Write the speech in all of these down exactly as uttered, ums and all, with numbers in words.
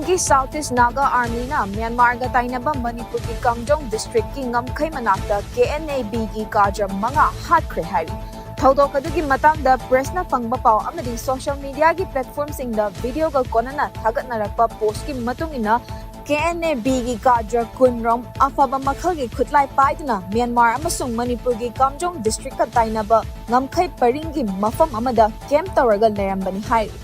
ꯒꯤ South East Naga Army ꯅ ꯃ꯭ꯌꯥꯟꯃꯥꯔꯒ ꯇꯥꯏꯅꯕ ꯃꯅꯤꯄꯨꯔꯒꯤ ꯀꯥꯝꯖꯣꯡ district ꯀꯤ ꯉꯝꯈꯩ ꯃꯅꯥꯛꯇ K N A B ꯒꯤ cadre ꯃꯉꯥ ꯍꯥꯠꯈ꯭ꯔꯦ ꯍꯥꯏꯔꯤ꯫ ꯊꯧꯗꯣꯛ ꯑꯗꯨꯒꯤ ꯃꯇꯥꯡꯗ press ꯅ ꯐꯪꯕ ꯄꯥꯎ ꯑꯃꯗꯤ social media ꯒꯤ platform ꯁꯤꯡꯗ video ꯒ ꯀꯣꯟꯅꯅ ꯊꯥꯒꯠꯅꯔꯛꯄ post ꯀꯤ ꯃꯇꯨꯡ ꯏꯟꯅ, K N A B ꯒꯤ cadre ꯀꯨꯟ ꯔꯣꯝ ꯑꯐꯕ ꯃꯈꯜꯒꯤ ꯈꯨꯠꯂꯥꯏ ꯄꯥꯏꯗꯨꯅ ꯃ꯭ꯌꯥꯟꯃꯥꯔ ꯑꯃꯁꯨꯡ ꯃꯅꯤꯄꯨꯔꯒꯤ ꯀꯥꯝꯖꯣꯡ district ꯀ ꯇꯥꯏꯅꯕ ꯉꯝꯈꯩ ꯄꯔꯤꯡꯒꯤ ꯃꯐꯝ ꯑꯃꯗ camp ꯇꯧꯔꯒ ꯂꯩꯔꯝꯕꯅꯤ ꯍꯥꯏꯔꯤ꯫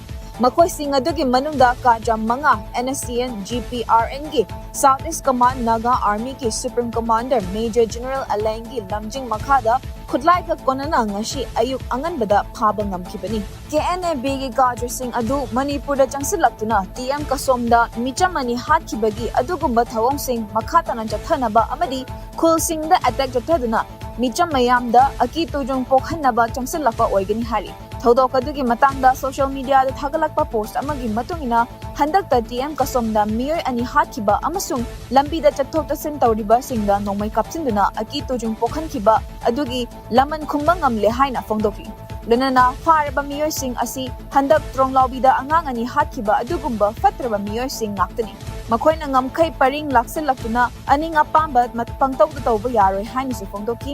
ꯃꯈꯣꯏꯁꯤꯡ ꯑꯗꯨꯒꯤ ꯃꯅꯨꯡꯗ cadre ꯃꯉꯥ N S C N G P R N ꯒꯤ South East Command Naga Army ꯒꯤ Supreme Commander Major General ꯑꯂꯦꯡꯒꯤ ꯂꯝꯖꯤꯡ ꯃꯈꯥꯗ ꯈꯨꯠꯂꯥꯏꯒ ꯀꯣꯟꯅꯅ ꯉꯁꯤ ꯑꯌꯨꯛ ꯑꯉꯟꯕꯗ ꯐꯥꯕ ꯉꯝꯈꯤꯕꯅꯤ꯫ K N A B ꯒꯤ cadre ꯁꯤꯡ ꯑꯗꯨ ꯃꯅꯤꯄꯨꯔꯗ ꯆꯪꯁꯤꯜꯂꯛꯇꯨꯅ T M ꯀꯁꯣꯝꯗ ꯃꯤꯆꯝ ꯑꯅꯤ ꯍꯥꯠꯈꯤꯕꯒꯤ ꯑꯗꯨꯒꯨꯝꯕ ꯊꯧꯑꯣꯡꯁꯤꯡ ꯃꯈꯥ ꯇꯥꯅ ꯆꯠꯊꯅꯕ ꯑꯃꯗꯤ ꯈꯨꯜꯁꯤꯡꯗ attack ꯆꯠꯊꯗꯨꯅ ꯃꯤꯆꯝ ꯃꯌꯥꯝꯗ ꯑꯀꯤ ꯇꯨꯖꯨꯡ ꯄꯣꯛꯍꯟꯅꯕ ꯆꯪꯁꯤꯜꯂꯛꯄ ꯑꯣꯏꯒꯅꯤ ꯍꯥꯏꯔꯤ꯫ ꯊꯧꯗꯣꯛ ꯑꯗꯨꯒꯤ ꯃꯇꯥꯡꯗ social media ꯗ ꯊꯥꯒꯠꯂꯛꯄ post ꯑꯃꯒꯤ ꯃꯇꯨꯡ ꯏꯟꯅ, ꯍꯟꯗꯛꯇ T M ꯀꯁꯣꯝꯗ ꯃꯤꯑꯣꯏ ꯑꯅꯤ ꯍꯥꯠꯈꯤꯕ ꯑꯃꯁꯨꯡ ꯂꯝꯕꯤꯗ ꯆꯠꯊꯣꯛ ꯆꯠꯁꯤꯟ ꯇꯧꯔꯤꯕꯁꯤꯡꯗ ꯅꯣꯡꯃꯩ ꯀꯥꯞꯁꯤꯟꯗꯨꯅ ꯑꯀꯤ ꯇꯨꯖꯨꯡ ꯄꯣꯛꯍꯟꯈꯤꯕ ꯑꯗꯨꯒꯤ ꯂꯃꯟ ꯈꯨꯝꯕ ꯉꯝꯂꯦ ꯍꯥꯏꯅ ꯐꯣꯡꯗꯣꯛꯂꯤ꯫ ꯂꯣꯏꯅꯅ ꯐꯥꯔꯕ ꯃꯤꯑꯣꯏꯁꯤꯡ ꯑꯁꯤ ꯍꯟꯗꯛ ꯇ꯭ꯔꯣꯡꯂꯥꯎꯕꯤꯗ ꯑꯉꯥꯡ ꯑꯅꯤ ꯍꯥꯠꯈꯤꯕ ꯑꯗꯨꯒꯨꯝꯕ ꯐꯠꯇ꯭ꯔꯕ ꯃꯤꯑꯣꯏꯁꯤꯡ ꯉꯥꯛꯇꯅꯤ꯫ ꯃꯈꯣꯏꯅ ꯉꯝꯈꯩ ꯄꯔꯤꯡ ꯂꯥꯛꯁꯤꯜꯂꯛꯇꯨꯅ ꯑꯅꯤꯡ ꯑꯄꯥꯝꯕ ꯃꯠ-, ꯄꯪꯇꯧꯗ ꯇꯧꯕ ꯌꯥꯔꯣꯏ ꯍꯥꯏꯅꯁꯨ ꯐꯣꯡꯗꯣꯛꯈꯤ꯫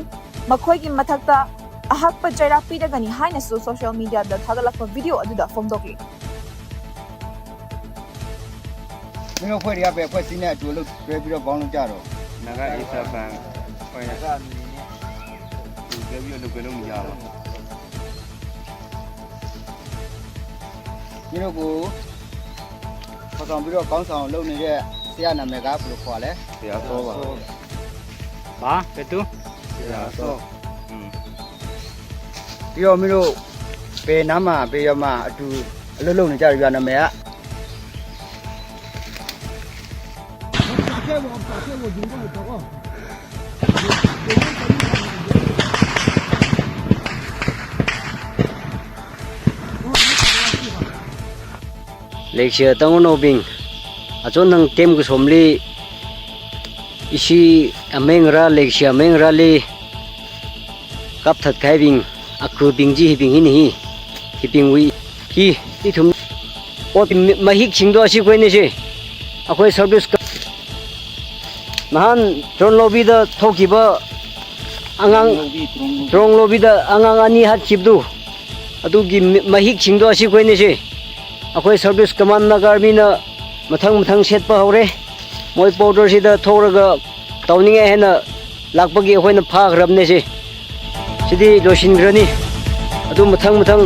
ꯃꯈꯣꯏꯒꯤ ꯃꯊꯛꯇ ꯑꯍꯛꯄ ꯆꯩꯔꯥꯛ ꯄꯤꯔꯒꯅꯤ ꯍꯥꯏꯅꯁꯨ social media ꯗ ꯊꯥꯒꯠꯂꯛꯄ video ꯑꯗꯨꯗ ꯐꯣꯡꯗꯣꯛꯂꯤ꯫ ꯃꯤꯔꯣ ꯑꯩꯈꯣꯏꯗ ꯌꯥꯄꯦ, ꯑꯩꯈꯣꯏ ꯁꯤꯅꯦ ꯑꯗꯨ ꯂꯧ ꯄꯤꯔ ꯄꯤꯔ ꯕꯥꯎꯟ ꯂꯧ ꯆꯥꯔꯣ꯫ ꯅꯥꯒꯥ ꯏꯁ ꯑꯦꯐ ꯑꯦꯝ꯫ ꯍꯣꯏ꯫ ꯇꯨ ꯄꯤꯔ ꯄꯤꯔ ꯂꯧ ꯄꯤꯔ ꯂꯧ ꯌꯥꯕ꯫ ꯃꯤꯔꯣꯕꯨ ꯈꯣꯡ ꯄꯤꯔꯣ, ꯀꯥꯎꯟ ꯁꯥꯎꯟ ꯂꯧꯅꯤꯔꯦ꯫ ꯁꯤꯌꯥꯅ ꯃꯦꯒꯥ ꯄꯨꯔꯛ ꯈꯣꯠꯂꯦ꯫ ꯁꯤꯌꯥ ꯁꯣꯕ꯫ ꯍꯥ? ꯄꯦꯇꯨ? ꯁꯤꯌꯥ ꯁꯣ꯫ ꯎꯝ꯫ ꯄꯤꯌꯣ ꯃꯤꯔꯣ꯫ ꯄꯦ ꯅꯥꯃ, ꯄꯦ ꯌꯥꯃ, ꯑꯗꯨ ꯂꯧ ꯂꯧꯅ ꯆꯥꯔ ꯌꯥꯅ ꯃꯌꯥ꯫ Leksia tango nobing. Acho nang tem ko somli isi amengra, leksia amengra li kap that kai bing, aku bing ji hi bing hin hi. Hi bing wi. Hi, ithum. O mahik singdo asi koi ne se. ꯑꯩꯈꯣꯏ service ꯀ-, ꯅꯍꯥꯟ ꯇ꯭ꯔꯣꯟꯂꯣꯕꯤꯗ ꯊꯣꯛꯈꯤꯕ ꯑꯉꯥꯡ, ꯇ꯭ꯔꯣꯟꯂꯣꯕꯤ, ꯇ꯭ꯔꯣꯟꯂꯣꯕꯤ꯫ ꯇ꯭ꯔꯣꯟꯂꯣꯕꯤꯗ ꯑꯉꯥꯡ ꯑꯅꯤ ꯍꯥꯠꯈꯤꯕꯗꯨ, ꯑꯗꯨꯒꯤ ꯃꯤ-, ꯃꯍꯤꯛꯁꯤꯡꯗꯣ ꯑꯁꯤ ꯑꯩꯈꯣꯏꯅꯦ ꯁꯤ꯫ ꯑꯩꯈꯣꯏ ꯁꯔꯚꯤꯁ ꯀꯃꯥꯟ ꯅꯥꯒꯥ ꯑꯥꯔꯃꯤꯅ ꯃꯊꯪ ꯃꯊꯪ ꯁꯦꯠꯄ ꯍꯧꯔꯦ꯫ ꯃꯣꯏ ꯄꯥꯎꯗꯔꯁꯤꯗ ꯊꯣꯛꯔꯒ ꯇꯧꯅꯤꯡꯉꯥꯏ ꯍꯥꯏꯅ ꯂꯥꯛꯄꯒꯤ ꯑꯩꯈꯣꯏꯅ ꯐꯥꯈ꯭ꯔꯕꯅꯦ ꯁꯤ꯫ ꯁꯤꯗꯤ ꯂꯣꯏꯁꯤꯟꯈ꯭ꯔꯅꯤ꯫ ꯑꯗꯨ ꯃꯊꯪ ꯃꯊꯪ꯫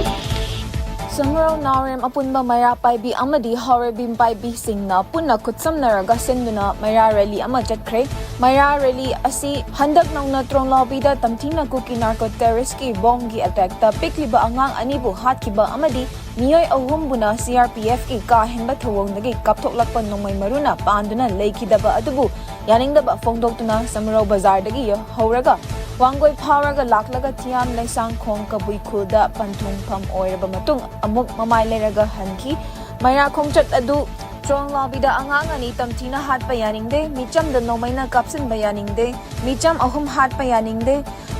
ꯁꯃꯨꯔꯧ ꯅꯥꯎꯔꯦꯝ ꯑꯄꯨꯟꯕ ꯃꯩꯔꯥ ꯄꯥꯏꯕꯤ ꯑꯃꯗꯤ ꯍꯥꯎꯔꯩꯕꯤ ꯄꯥꯏꯕꯤꯁꯤꯡꯅ ꯄꯨꯟꯅ ꯈꯨꯠꯁꯝꯅꯔꯒ ꯁꯤꯟꯗꯨꯅ ꯃꯩꯔꯥ ꯔꯦꯂꯤ ꯑꯃ ꯆꯠꯈ꯭ꯔꯦ꯫ ꯃꯩꯔꯥ ꯔꯦꯂꯤ ꯑꯁꯤ ꯍꯟꯗꯛ ꯅꯧꯅ ꯇ꯭ꯔꯣꯟꯂꯥꯎꯕꯤꯗ ꯇꯝꯊꯤꯅ ꯀꯨꯀꯤ ꯅꯥꯔꯀꯣ ꯇꯦꯔꯣꯔꯤꯁꯀꯤ ꯕꯣꯝꯒꯤ ꯑꯦꯇꯦꯛꯇ ꯄꯤꯛꯂꯤꯕ ꯑꯉꯥꯡ ꯑꯅꯤꯕꯨ ꯍꯥꯠꯈꯤꯕ ꯑꯃꯗꯤ ꯃꯤꯑꯣꯏ ꯑꯍꯨꯝꯕꯨꯅ ꯁꯤ ꯑꯥꯔ ꯄꯤ ꯑꯦꯐꯀꯤ ꯀꯥ ꯍꯦꯟꯕ ꯊꯧꯑꯣꯡꯗꯒꯤ ꯀꯥꯞꯊꯣꯛꯂꯛꯄ ꯅꯣꯡꯃꯩ ꯃꯔꯨꯅ ꯄꯥꯟꯗꯨꯅ ꯂꯩꯈꯤꯗꯕ ꯑꯗꯨꯕꯨ ꯌꯥꯅꯤꯡꯗꯕ ꯐꯣꯡꯗꯣꯛꯇꯨꯅ ꯁꯃꯨꯔꯧ ꯕꯖꯥꯔꯗꯒꯤ ꯍꯧꯔꯒ ꯋꯥꯡꯒꯣꯏ ꯐꯥꯎꯔꯒ ꯂꯥꯛꯂꯒ ꯊꯤꯌꯥꯝ ꯂꯩꯁꯥꯡꯈꯣꯡ ꯀꯕꯨꯏ ꯈꯨꯜꯗ ꯄꯟꯊꯨꯡꯐꯝ ꯑꯣꯏꯔꯕ ꯃꯇꯨꯡ ꯑꯃꯨꯛ ꯃꯃꯥꯏ ꯂꯩꯔꯒ ꯍꯟꯈꯤ꯫ ꯃꯩꯔꯥ ꯈꯣꯡꯆꯠ ꯑꯗꯨ ꯇ꯭ꯔꯣꯟ ꯂꯥꯎꯕꯤꯗ ꯑꯉꯥꯡ ꯑꯅꯤ ꯇꯝꯊꯤꯅ ꯍꯥꯠꯄ ꯌꯥꯅꯤꯡꯗꯦ, ꯃꯤꯆꯝꯗ ꯅꯣꯡꯃꯩꯅ ꯀꯥꯞꯁꯤꯟꯕ ꯌꯥꯅꯤꯡꯗꯦ, ꯃꯤꯆꯝ ꯑꯍꯨꯝ ꯍꯥꯠꯄ ꯌꯥꯅꯤꯡꯗꯦ,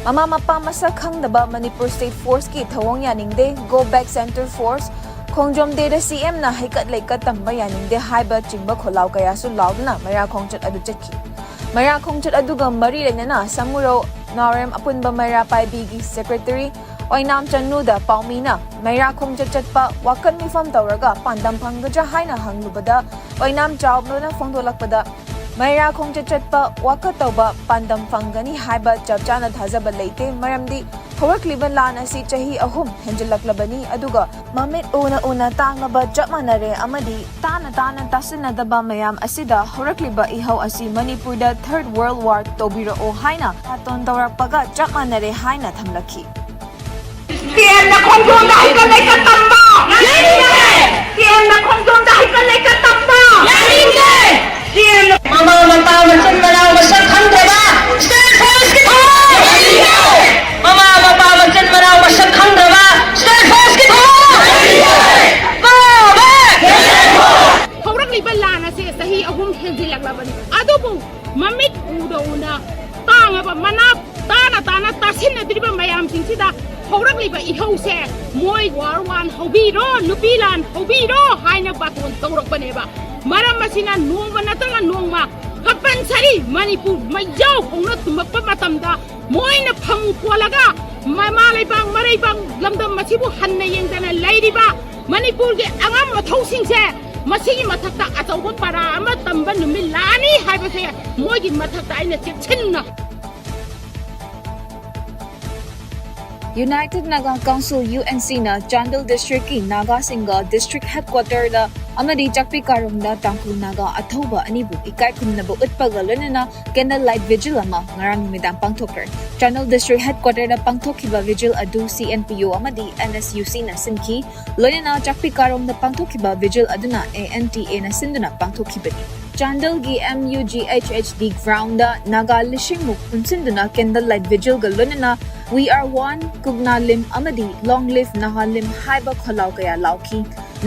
ꯃꯃꯥ ꯃꯄꯥ ꯃꯁꯛ ꯈꯪꯗꯕ ꯃꯅꯤꯄꯨꯔ ꯁ꯭ꯇꯦꯠ ꯐꯣꯔꯁꯀꯤ ꯊꯧꯑꯣꯡ ꯌꯥꯅꯤꯡꯗꯦ, Go Back Center Force, ꯈꯣꯡꯖꯣꯝ ꯗꯦꯗ ꯁꯤ ꯑꯦꯝꯅ ꯍꯩꯀꯠ ꯂꯩꯀꯠ ꯇꯝꯕ ꯌꯥꯅꯤꯡꯗꯦ ꯍꯥꯏꯕ ꯆꯤꯡꯕ ꯈꯣꯜꯂꯥꯎ ꯀꯌꯥꯁꯨ ꯂꯥꯎꯗꯨꯅ ꯃꯩꯔꯥ ꯈꯣꯡꯆꯠ ꯑꯗꯨ ꯆꯠꯈꯤ꯫ ꯃꯩꯔꯥ ꯈꯣꯡꯆꯠ ꯑꯗꯨꯒ ꯃꯔꯤ ꯂꯩꯅꯅ ꯁꯃꯨꯔꯧ ꯅꯥꯎꯔꯦꯝ ꯑꯄꯨꯟꯕ ꯃꯩꯔꯥ ꯄꯥꯏꯕꯤꯒꯤ ꯁꯦꯀ꯭ꯔꯦꯇꯔꯤ ꯑꯣꯏꯅꯥꯝ ꯆꯅꯨꯗ ꯄꯥꯎꯃꯤꯅ ꯃꯩꯔꯥ ꯈꯣꯡꯆꯠ ꯆꯠꯄ ꯋꯥꯈꯜ ꯃꯤꯐꯝ ꯇꯧꯔꯒ ꯄꯥꯟꯗꯝ ꯐꯪꯒꯗ꯭ꯔꯥ ꯍꯥꯏꯅ ꯍꯪꯂꯨꯕꯗ ꯑꯣꯏꯅꯥꯝ ꯆꯥꯎꯕꯅ ꯐꯣꯡꯗꯣꯛꯂꯛꯄꯗ ꯃꯩꯔꯥ ꯈꯣꯡꯆꯠ ꯆꯠꯄ ꯋꯥꯈꯜ ꯇꯧꯕ ꯄꯥꯟꯗꯝ ꯐꯪꯒꯅꯤ ꯍꯥꯏꯕ ꯆꯞ ꯆꯥꯅ ꯊꯥꯖꯕ ꯂꯩꯇꯦ꯫ ꯃꯔꯝꯗꯤ ꯍꯧꯔꯛꯂꯤꯕ ꯂꯥꯟ ꯑꯁꯤ ꯆꯍꯤ ꯑꯍꯨꯝ ꯍꯦꯟꯖꯤꯜꯂꯛꯂꯕꯅꯤ, ꯑꯗꯨꯒ ꯃꯃꯤꯠ ꯎꯅ ꯎꯅ ꯇꯥꯡꯂꯕ ꯆꯞ ꯃꯥꯟꯅꯔꯦ ꯑꯃꯗꯤ ꯇꯥꯅ ꯇꯥꯅ ꯇꯥꯁꯤꯟꯅꯗꯕ ꯃꯌꯥꯝ ꯑꯁꯤꯗ ꯍꯧꯔꯛꯂꯤꯕ ꯏꯍꯧ ꯑꯁꯤ ꯃꯅꯤꯄꯨꯔꯗ Third World War ꯇꯧꯕꯤꯔꯛꯑꯣ ꯍꯥꯏꯅ ꯕꯥꯇꯣꯟ ꯇꯧꯔꯛꯄꯒ ꯆꯞ ꯃꯥꯟꯅꯔꯦ ꯍꯥꯏꯅ ꯊꯝꯂꯛꯈꯤ꯫ ꯁꯤ ꯑꯦꯝꯅ ꯈꯣꯡꯖꯣꯝꯗ ꯍꯩꯀꯠ ꯂꯩꯀꯠ ꯇꯝꯕ! ꯁꯤ ꯑꯦꯝꯅ ꯈꯣꯡꯖꯣꯝꯗ ꯍꯩꯀꯠ ꯂꯩꯀꯠ ꯇꯝꯕ! ꯁꯤ ꯑꯦꯝꯅ ꯃꯃꯥ ꯃꯄꯥ ꯃꯆꯤꯟ ꯃꯅꯥꯎ ꯃꯁꯛ ꯈꯪꯗ꯭ꯔꯕ ꯁ꯭ꯇꯦꯠ ꯐꯣꯔꯁꯀꯤ ꯊꯧꯑꯣꯡ! ꯃꯃꯥ ꯃꯄꯥ ꯃꯆꯤꯟ ꯃꯅꯥꯎ ꯃꯁꯛ ꯈꯪꯗ꯭ꯔꯕ ꯁ꯭ꯇꯦꯠ ꯐꯣꯔꯁꯀꯤ ꯊꯧꯑꯣꯡ! Go back! ꯍꯧꯔꯛꯂꯤꯕ ꯂꯥꯟ ꯑꯁꯤ ꯆꯍꯤ ꯑꯍꯨꯝ ꯍꯦꯟꯖꯤꯜꯂꯛꯂꯕꯅꯤ, ꯑꯗꯨꯕꯨ ꯃꯃꯤꯠ ꯎꯗ ꯎꯅ ꯇꯥꯡꯉꯕ ꯃꯅꯥ ꯇꯥꯅ ꯇꯥꯅ ꯇꯥꯁꯤꯟꯅꯗ꯭ꯔꯤꯕ ꯃꯌꯥꯝꯁꯤꯡꯁꯤꯗ ꯍꯧꯔꯛꯂꯤꯕ ꯏꯍꯧꯁꯦ ꯃꯣꯏ ꯋꯥꯔ ꯋꯥꯟ ꯍꯧꯕꯤꯔꯣ, ꯅꯨꯄꯤ ꯂꯥꯟ ꯍꯧꯕꯤꯔꯣ ꯍꯥꯏꯅ ꯕꯥꯇꯣꯟ ꯇꯧꯔꯛꯄꯅꯦꯕ꯫ ꯃꯔꯝ ꯑꯁꯤꯅ ꯅꯣꯡꯃ ꯅꯠꯇ꯭ꯔꯒ ꯅꯣꯡꯃ ꯀꯝꯄꯜꯁꯔꯤ ꯃꯅꯤꯄꯨꯔ ꯃꯩꯖꯥꯎ ꯍꯧꯅ ꯊꯨꯝꯃꯛꯄ ꯃꯇꯝꯗ ꯃꯣꯏꯅ ꯐꯝ ꯀꯣꯜꯂꯒ ꯃꯃꯥ ꯂꯩꯕꯥꯛ ꯃꯔꯩꯕꯥꯛ ꯂꯝꯗꯝ ꯑꯁꯤꯕꯨ ꯍꯟꯅ ꯌꯦꯡꯗꯅ ꯂꯩꯔꯤꯕ ꯃꯅꯤꯄꯨꯔꯒꯤ ꯑꯉꯝ ꯑꯊꯧꯁꯤꯡꯁꯦ ꯃꯁꯤꯒꯤ ꯃꯊꯛꯇ ꯑꯆꯧꯕ ꯄꯔꯥ ꯑꯃ ꯇꯝꯕ ꯅꯨꯃꯤꯠ ꯂꯥꯛꯑꯅꯤ ꯍꯥꯏꯕꯁꯦ ꯃꯣꯏꯒꯤ ꯃꯊꯛꯇ ꯑꯩꯅ ꯆꯦꯛꯁꯤꯟꯅ United Naga Council UNCꯅ Chandel districtꯀꯤ ꯅꯥꯒꯥꯁꯤꯡꯒ district headquarterꯗ ꯑꯃꯗꯤ ꯆꯥꯛꯄꯤ ꯀꯥꯔꯣꯡꯗ ꯇꯥꯡꯈꯨꯜ ꯅꯥꯒꯥ ꯑꯊꯧꯕ ꯑꯅꯤꯕꯨ ꯏꯀꯥꯏ ꯈꯨꯝꯅꯕ ꯎꯠꯄꯒ ꯂꯣꯏꯅꯅ candle light vigil ꯑꯃ ꯉꯔꯥꯡ ꯅꯨꯃꯤꯗꯥꯡ ꯄꯥꯡꯊꯣꯛꯈ꯭ꯔꯦ꯫ ꯆꯥꯟꯗꯦꯜ district headquarterꯗ ꯄꯥꯡꯊꯣꯛꯈꯤꯕ vigil ꯑꯗꯨ CNPO ꯑꯃꯗꯤ NSUCꯅ ꯁꯤꯟꯈꯤ꯫ ꯂꯣꯏꯅꯅ ꯆꯥꯛꯄꯤ ꯀꯥꯔꯣꯡꯗ ꯄꯥꯡꯊꯣꯛꯈꯤꯕ vigil ꯑꯗꯨꯅ ANTAꯅ ꯁꯤꯟꯗꯨꯅ ꯄꯥꯡꯊꯣꯛꯈꯤꯕꯅꯤ꯫ ꯆꯥꯟꯗꯦꯜꯒꯤ MUGHHD groundꯗ ꯅꯥꯒꯥ ꯂꯤꯁꯤꯡꯃꯨꯛ ꯄꯨꯟꯁꯤꯟꯗꯨꯅ candle light vigilꯒ ꯂꯣꯏꯅꯅ We Are One, ꯀꯨꯛꯅꯥ ꯂꯤꯝ ꯑꯃꯗꯤ Long Live ꯅꯥꯒꯥ ꯂꯤꯝ ꯍꯥꯏꯕ ꯈꯣꯜꯂꯥꯎ ꯀꯌꯥ ꯂꯥꯎꯈꯤ꯫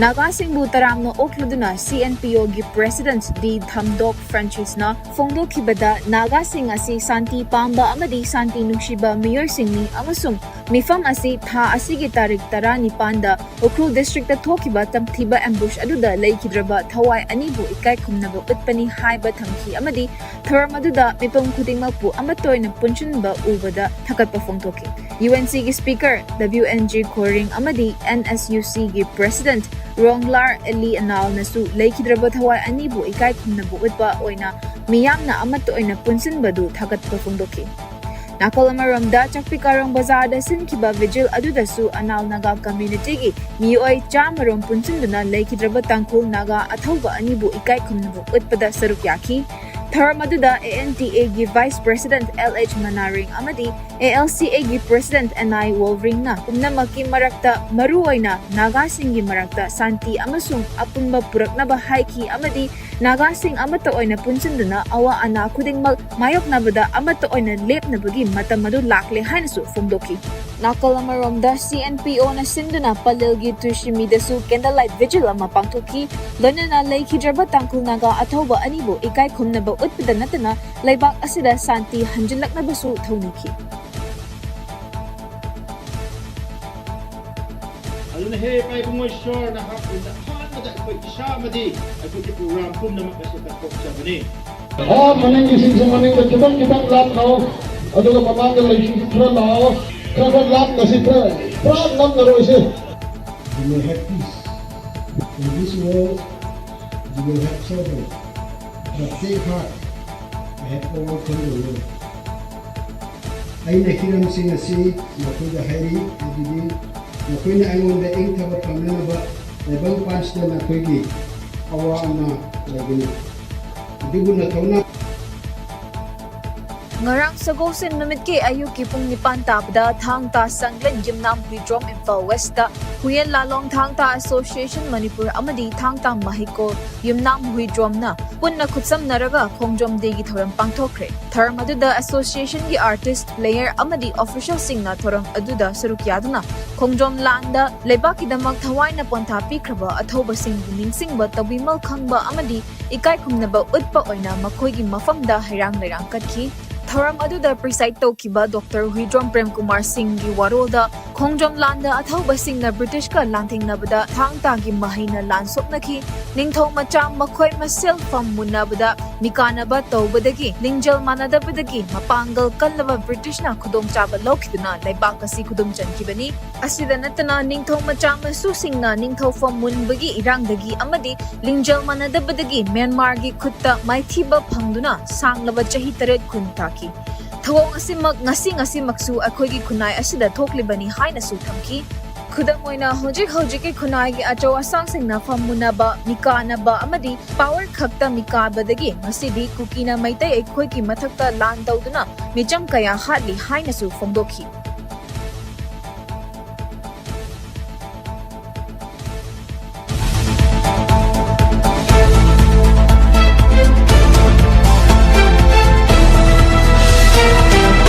ꯅꯥꯒꯥꯁꯤꯡꯕꯨ ꯇꯔꯥꯝꯅ ꯑꯣꯛꯂꯗꯨꯅ CNPOꯒꯤ president ꯗꯤ ꯊꯝꯗꯣꯛ ꯐ꯭ꯔꯥꯟꯁꯤꯁꯅ ꯐꯣꯡꯗꯣꯛꯈꯤꯕꯗ ꯅꯥꯒꯥꯁꯤꯡ ꯑꯁꯤ ꯁꯥꯟꯇꯤ ꯄꯥꯝꯕ ꯑꯃꯗꯤ ꯁꯥꯟꯇꯤ ꯅꯨꯡꯁꯤꯕ ꯃꯤꯑꯣꯏꯁꯤꯡꯅꯤ ꯑꯃꯁꯨꯡ ꯃꯤꯐꯝ ꯑꯁꯤ ꯊꯥ ꯑꯁꯤꯒꯤ ꯇꯥꯔꯤꯛ ꯇꯔꯥꯅꯤꯄꯥꯟꯗ ꯎꯈ꯭ꯔꯨꯜ districtꯇ ꯊꯣꯛꯈꯤꯕ ꯇꯝꯊꯤꯕ ambush ꯑꯗꯨꯗ ꯂꯩꯈꯤꯗ꯭ꯔꯕ ꯊꯋꯥꯏ ꯑꯅꯤꯕꯨ ꯏꯀꯥꯏ ꯈꯨꯝꯅꯕ ꯎꯠꯄꯅꯤ ꯍꯥꯏꯕ ꯊꯝꯈꯤ ꯑꯃꯗꯤ ꯊꯧꯔꯝ ꯑꯗꯨꯗ ꯃꯤꯄꯨꯝ ꯈꯨꯗꯤꯡꯃꯛꯄꯨ ꯑꯃꯠꯇ ꯑꯣꯏꯅ ꯄꯨꯟꯁꯤꯟꯕ ꯎꯕꯗ ꯊꯥꯒꯠꯄ ꯐꯣꯡꯗꯣꯛꯈꯤ꯫ UNCꯒꯤ speaker WNG ꯈꯣꯔꯤꯡ ꯑꯃꯗꯤ NSUCꯒꯤ president ꯔꯣꯡꯂꯥꯔ ꯑꯦꯂꯤ ꯑꯅꯥꯜꯅꯁꯨ ꯂꯩꯈꯤꯗ꯭ꯔꯕ ꯊꯋꯥꯏ ꯑꯅꯤꯕꯨ ꯏꯀꯥꯏ ꯈꯨꯝꯅꯕ ꯎꯠꯄ ꯑꯣꯏꯅ ꯃꯤꯌꯥꯝꯅ ꯑꯃꯠꯇ ꯑꯣꯏꯅ ꯄꯨꯟꯁꯤꯟꯕꯗꯨ ꯊꯥꯒꯠꯄ ꯐꯣꯡꯗꯣꯛꯈꯤ꯫ ꯅꯥꯀꯜ ꯑꯃꯔꯣꯝꯗ ꯆꯥꯛꯄꯤ ꯀꯥꯔꯣꯡ ꯕꯖꯥꯔꯗ ꯁꯤꯟꯈꯤꯕ vigil ꯑꯗꯨꯗꯁꯨ ꯑꯅꯥꯜ ꯅꯥꯒꯥ communityꯒꯤ ꯃꯤꯑꯣꯏ ꯆꯥꯝꯃ ꯔꯣꯝ ꯄꯨꯟꯁꯤꯟꯗꯨꯅ ꯂꯩꯈꯤꯗ꯭ꯔꯕ ꯇꯥꯡꯈꯨꯜ ꯅꯥꯒꯥ ꯑꯊꯧꯕ ꯑꯅꯤꯕꯨ ꯏꯀꯥꯏ ꯈꯨꯝꯅꯕ ꯎꯠꯄꯗ ꯁꯔꯨꯛ ꯌꯥꯈꯤ꯫ ꯊꯧꯔꯝ ꯑꯗꯨꯗ ANTAꯒꯤ vice president LH ꯃꯅꯥꯔꯤꯡ ꯑꯃꯗꯤ ALCAꯒꯤ president NI ꯋꯣꯜꯔꯤꯡꯅ ꯄꯨꯝꯅꯃꯛꯀꯤ ꯃꯔꯛꯇ ꯃꯔꯨꯑꯣꯏꯅ ꯅꯥꯒꯥꯁꯤꯡꯒꯤ ꯃꯔꯛꯇ ꯁꯥꯟꯇꯤ ꯑꯃꯁꯨꯡ ꯑꯄꯨꯟꯕ ꯄꯨꯔꯛꯅꯕ ꯍꯥꯏꯈꯤ ꯑꯃꯗꯤ ꯅꯥꯒꯥꯁꯤꯡ ꯑꯃꯠꯇ ꯑꯣꯏꯅ ꯄꯨꯟꯁꯤꯟꯗꯨꯅ ꯑꯋꯥ ꯑꯅꯥ ꯈꯨꯗꯤꯡꯃꯛ ꯃꯥꯌꯣꯛꯅꯕꯗ ꯑꯃꯠꯇ ꯑꯣꯏꯅ ꯂꯦꯞꯅꯕꯒꯤ ꯃꯇꯝ ꯑꯗꯨ ꯂꯥꯛꯂꯦ ꯍꯥꯏꯅꯁꯨ ꯐꯣꯡꯗꯣꯛꯈꯤ꯫ ꯅꯥꯀꯜ ꯑꯃꯔꯣꯝꯗ CNPOꯅ ꯁꯤꯟꯗꯨꯅ ꯄꯂꯦꯜꯒꯤ ꯇꯨꯏꯁꯤꯃꯤꯗꯁꯨ candle light vigil ꯑꯃ ꯄꯥꯡꯊꯣꯛꯈꯤ꯫ ꯂꯣꯏꯅꯅ ꯂꯩꯈꯤꯗ꯭ꯔꯕ ꯇꯥꯡꯈꯨꯜ ꯅꯥꯒꯥ ꯑꯊꯧꯕ ꯑꯅꯤꯕꯨ ꯏꯀꯥꯏ ꯈꯨꯝꯅꯕ ꯎꯠꯄꯗ ꯅꯠꯇꯅ ꯂꯩꯕꯥꯛ ꯑꯁꯤꯗ ꯁꯥꯟꯇꯤ ꯍꯟꯖꯤꯜꯂꯛꯅꯕꯁꯨ ꯊꯧꯅꯤꯈꯤ꯫ ꯑꯗꯨꯅ ꯍꯦ ꯏꯄꯥ ꯏꯕꯨꯡꯉꯣ ꯏꯁꯣꯔ, ꯅꯍꯥꯛ ꯑꯩꯈꯣꯏ ꯏꯁꯥ ꯑꯃꯗꯤ ꯑꯩꯈꯣꯏꯒꯤ ꯄ꯭ꯔꯣꯒ꯭ꯔꯥꯝ ꯄꯨꯝꯅꯃꯛ ꯑꯁꯤ ꯀꯠꯊꯣꯛꯆꯕꯅꯤ꯫ ꯑꯥ, ꯃꯅꯤꯡꯒꯤꯁꯤꯡꯁꯨ ꯃꯅꯤꯡꯗ ꯈꯤꯇꯪ ꯈꯤꯇꯪ ꯂꯥꯞꯅꯧ, ꯑꯗꯨꯒ ꯃꯃꯥꯡꯗ ꯂꯩꯁꯤꯡꯁꯨ ꯈꯔ ꯂꯥꯛꯑꯣ, ꯈꯔ ꯈꯔ ꯂꯥꯞꯅꯁꯤ, ꯈꯔ ꯄꯨꯔꯥ ꯅꯝꯅꯔꯣꯏꯁꯦ꯫ You may have peace. In this world, you will have trouble. But take heart, I have overcome the world. ꯑꯩꯅ ꯍꯤꯔꯝꯁꯤꯡ ꯑꯁꯤ ꯃꯈꯣꯏꯗ ꯍꯥꯏꯔꯤ, ꯑꯗꯨꯗꯤ ꯃꯈꯣꯏꯅ ꯑꯩꯉꯣꯟꯗ ꯏꯪꯊꯕ ꯐꯪꯅꯅꯕ ꯇꯥꯏꯕꯪꯄꯥꯟꯁꯤꯗ ꯅꯈꯣꯏꯒꯤ ꯑꯋꯥ ꯑꯅꯥ ꯂꯩꯒꯅꯤ꯫ ꯑꯗꯨꯕꯨ ꯅꯊꯧꯅꯥ ꯉꯔꯥꯡ ꯁꯒꯣꯜꯁꯦꯟ ꯅꯨꯃꯤꯠꯀꯤ ꯑꯌꯨꯛꯀꯤ ꯄꯨꯡ ꯅꯤꯄꯥꯟ ꯇꯥꯕꯗ ꯊꯥꯡ ꯇꯥ ꯁꯪꯂꯦꯟ ꯌꯨꯝꯅꯥꯝ ꯍꯨꯏꯗ꯭ꯔꯣꯝ ꯏꯝꯐꯥꯜ ꯋꯦꯁꯇ ꯍꯨꯌꯦꯟ ꯂꯥꯂꯣꯡ ꯊꯥꯡ ꯇꯥ ꯑꯦꯁꯣꯁꯤꯌꯦꯁꯟ ꯃꯅꯤꯄꯨꯔ ꯑꯃꯗꯤ ꯊꯥꯡ ꯇꯥ ꯃꯍꯩꯀꯣꯜ ꯌꯨꯝꯅꯥꯝ ꯍꯨꯏꯗ꯭ꯔꯣꯝꯅ ꯄꯨꯟꯅ ꯈꯨꯠꯁꯝꯅꯔꯒ ꯈꯣꯡꯖꯣꯝ ꯗꯦꯒꯤ ꯊꯧꯔꯝ ꯄꯥꯡꯊꯣꯛꯈ꯭ꯔꯦ꯫ ꯊꯧꯔꯝ ꯑꯗꯨꯗ ꯑꯦꯁꯣꯁꯤꯌꯦꯁꯟꯒꯤ ꯑꯥꯔꯇꯤꯁ, ꯄ꯭ꯂꯦꯌꯔ ꯑꯃꯗꯤ ꯑꯣꯐꯤꯁꯤꯌꯦꯜꯁꯤꯡꯅ ꯊꯧꯔꯝ ꯑꯗꯨꯗ ꯁꯔꯨꯛ ꯌꯥꯗꯨꯅ ꯈꯣꯡꯖꯣꯝ ꯂꯥꯟꯗ ꯂꯩꯕꯥꯛꯀꯤꯗꯃꯛ ꯊꯋꯥꯏꯅ ꯄꯣꯟꯊꯥ ꯄꯤꯈ꯭ꯔꯕ ꯑꯊꯧꯕꯁꯤꯡꯕꯨ ꯅꯤꯡꯁꯤꯡꯕ, ꯇꯧꯕꯤꯃꯜ ꯈꯪꯕ ꯑꯃꯗꯤ ꯏꯀꯥꯏ ꯈꯨꯝꯅꯕ ꯎꯠꯄ ꯑꯣꯏꯅ ꯃꯈꯣꯏꯒꯤ ꯃꯐꯝꯗ ꯍꯩꯔꯥꯡ ꯂꯩꯔꯥꯡ ꯀꯠꯈꯤ꯫ ꯊꯧꯔꯝ ꯑꯗꯨꯗ ꯄ꯭ꯔꯤꯁꯥꯏꯗ ꯇꯧꯈꯤꯕ ꯗꯣꯛꯇꯔ ꯍꯨꯏꯗ꯭ꯔꯣꯝ ꯄ꯭ꯔꯦꯝ ꯀꯨꯃꯥꯔ ꯁꯤꯡꯒꯤ ꯋꯥꯔꯣꯜꯗ ꯈꯣꯡꯖꯣꯝ ꯂꯥꯟꯗ ꯑꯊꯧꯕꯁꯤꯡꯅ ꯕ꯭ꯔꯤꯇꯤꯁꯀ ꯂꯥꯟꯊꯦꯡꯅꯕꯗ ꯊꯥꯡ ꯇꯥꯒꯤ ꯃꯍꯩꯅ ꯂꯥꯟ ꯁꯣꯛꯅꯈꯤ꯫ ꯅꯤꯡꯊꯧ ꯃꯆꯥ ꯃꯈꯣꯏ ꯃꯁꯦꯜ ꯐꯝ ꯃꯨꯟꯅꯕꯗ ꯃꯤꯀꯥꯅꯕ ꯇꯧꯕꯗꯒꯤ ꯂꯤꯡꯖꯦꯜ ꯃꯥꯟꯅꯗꯕꯗꯒꯤ ꯃꯄꯥꯡꯒꯜ ꯀꯜꯂꯕ ꯕ꯭ꯔꯤꯇꯤꯁꯅ ꯈꯨꯗꯣꯡꯆꯥꯕ ꯂꯧꯈꯤꯗꯨꯅ ꯂꯩꯕꯥꯛ ꯑꯁꯤ ꯈꯨꯗꯨꯝ ꯆꯟꯈꯤꯕꯅꯤ꯫ ꯑꯁꯤꯗ ꯅꯠꯇꯅ ꯅꯤꯡꯊꯧ ꯃꯆꯥ ꯃꯁꯨꯁꯤꯡꯅ ꯅꯤꯡꯊꯧ ꯐꯝ ꯃꯨꯟꯕꯒꯤ ꯏꯔꯥꯡꯗꯒꯤ ꯑꯃꯗꯤ ꯂꯤꯡꯖꯦꯜ ꯃꯥꯟꯅꯗꯕꯗꯒꯤ ꯃ꯭ꯌꯥꯟꯃꯥꯔꯒꯤ ꯈꯨꯠꯇ ꯃꯥꯏꯊꯤꯕ ꯐꯪꯗꯨꯅ ꯁꯥꯡꯂꯕ ꯆꯍꯤ ꯇꯔꯦꯠ ꯀꯨꯟ ꯊꯥꯈꯤ꯫ ꯊꯧꯑꯣꯡ ꯑꯁꯤꯃꯛ ꯉꯁꯤ ꯉꯁꯤꯃꯛꯁꯨ ꯑꯩꯈꯣꯏꯒꯤ ꯈꯨꯟꯅꯥꯏ ꯑꯁꯤꯗ ꯊꯣꯛꯂꯤꯕꯅꯤ ꯍꯥꯏꯅꯁꯨ ꯊꯝꯈꯤ꯫ ꯈꯨꯗꯝ ꯑꯣꯏꯅ, ꯍꯧꯖꯤꯛ ꯍꯧꯖꯤꯛꯀꯤ ꯈꯨꯟꯅꯥꯏꯒꯤ ꯑꯆꯧ ꯑꯁꯥꯡꯁꯤꯡꯅ ꯐꯝ ꯃꯨꯟꯅꯕ, ꯃꯤꯀꯥꯅꯕ ꯑꯃꯗꯤ ꯄꯥꯋꯔ ꯈꯛꯇ ꯃꯤꯀꯥꯕꯗꯒꯤ ꯉꯁꯤꯗꯤ ꯀꯨꯀꯤꯅ ꯃꯩꯇꯩ ꯑꯩꯈꯣꯏꯒꯤ ꯃꯊꯛꯇ ꯂꯥꯟ ꯇꯧꯗꯨꯅ ꯃꯤꯆꯝ ꯀꯌꯥ ꯍꯥꯠꯂꯤ ꯍꯥꯏꯅꯁꯨ ꯐꯣꯡꯗꯣꯛꯈꯤ꯫